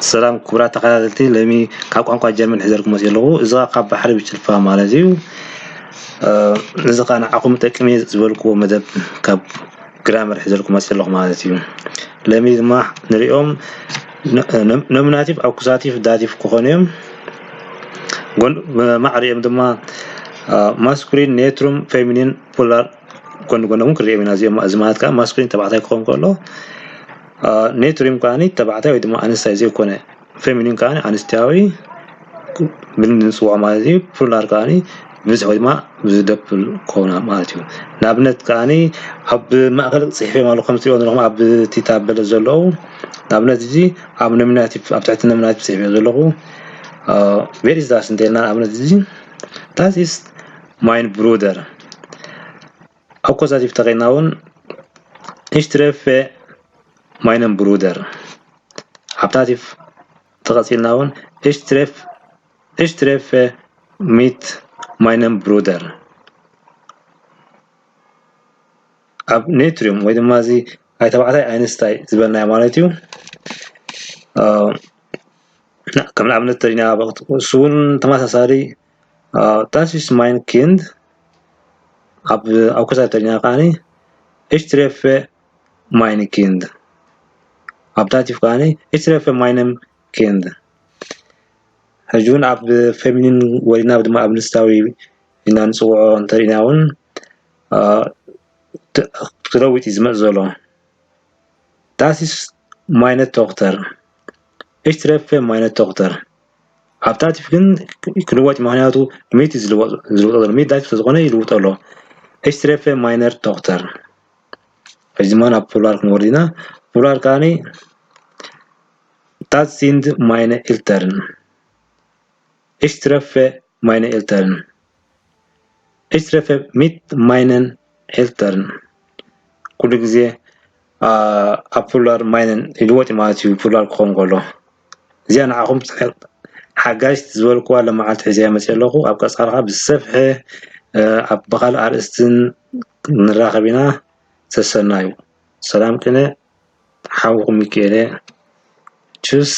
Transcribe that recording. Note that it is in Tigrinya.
ሰላም ክቡራት ተኸታተልቲ፣ ለሚ ካብ ቋንቋ ጀርመን ሒዘልኩም መፅእ ኣለኹ። እዚ ኸዓ ካብ ባሕሪ ብጭልፋ ማለት እዩ። እዚ ኸዓ ንዓኹም ጠቅሚ ዝበልክዎ መደብ ካብ ግራመር ሒዘልኩም መፅእ ኣለኹ ማለት እዩ። ለሚ ድማ ንሪኦም፣ ኖሚናቲቭ፣ ኣኩዛቲቭ፣ ዳቲቭ ክኾኑ እዮም። ጎን ማዕሪኦም ድማ ማስኩሊን፣ ኔትሩም፣ ፌሚኒን፣ ፑላር ጎን ጎኖም ክንሪኦም ኢና። እዚኦም እዚ ማለት ከዓ ማስኩሊን ተባዕታይ ክኸውን ከሎ፣ ኔትሪም ከዓኒ ተባዕታይ ወይ ድማ ኣንስታይ ዘይኮነ፣ ፌሚኒን ከዓኒ ኣንስትያዊ ብንፅውዖ ማለት እዩ። ፕሉራል ከዓኒ ብዝሕ ወይ ድማ ብዝደብል ክኾና ማለት እዩ። ንኣብነት ከዓኒ ኣብ ማእከል ፅሒፈ ማለት ከም ትሪኦ ዘለኹም ኣብ እቲ ታበለ ዘለዉ ንኣብነት እዚ ኣብ ኖሚናቲቭ ኣብ ትሕቲ ኖሚናቲቭ ፅሒፈ ዘለኹ ቬር ኢዝ ዳስ እንተልና ንኣብነት እዚ ዳስ ኢስ ማይን ብሩደር ኣኮዛቲቭ ተኸይና እውን ኢሽትረፌ ማይነም ብሩደር ኣብታቲፍ ተቐፂልና እውን ኢሽትረፌ ሚት ማይነም ብሩደር ኣብ ኔትሪም ወይ ድማ እዚ ኣይ ተባዕታይ ኣይንስታይ ዝበልናዮ ማለት እዩ። ከም ንኣብነት ተሪና እሱ እውን ተመሳሳሊ ዳስ ኢስ ማይን ኪንድ ኣብ ኣኩሳቲቭ ተሪና ከዓኒ ኢሽትረፌ ማይን ኪንድ ኣብ ዳቲቭ ከዓኒ ኢሽትረፌ ማይነም ኪንድ። ሕጂ እውን ኣብ ፌሚኒን ወሪድና ድማ ኣብ ንስታዊ ኢና ንፅውዖ እንተሪና እውን ክለውጥ እዩ ዝመፅ ዘሎ። ዳስ ኢስ ማይነ ቶክተር ኢሽትረፌ ማይነ ቶክተር ኣብ ዳቲቭ ግን ክልወጥ እዩ። ምክንያቱ ሚት እዩ ዝልወጥ ዘሎ። ሚት ዳቲቭ ስለዝኾነ ይልውጦ ኣሎ። ኢሽትረፌ ማይነር ቶክተር ሕጂ ድማ ናብ ፕሉራል ክንወርድ ኢና። ፕሉራል ከዓኒ ዳት ሲንድ ማይነ ኢልተርን ኢሽትረፌ ማይነ ኢልተርን ኢሽትረፌ ሚት ማይነን ኢልተርን ኩሉ ግዜ ኣብ ፕሉራል ማይነን ይልወጥ እዩ ማለት እዩ። ፕሉራል ክኸውን ከሎ እዚኣ ንዓኹም ሓጋጅት ዝበልክዋ ለመዓልቲ ሒዘያ መፅእ ኣለኹ። ኣብ ቀፃልካ ብዝሰፍሐ ኣብ ብካልእ ኣርእስትን ንራኸብ ኢና። ሰሰናዩ ሰላም ቅነ ሓውኹም ሚካኤለ ቹስ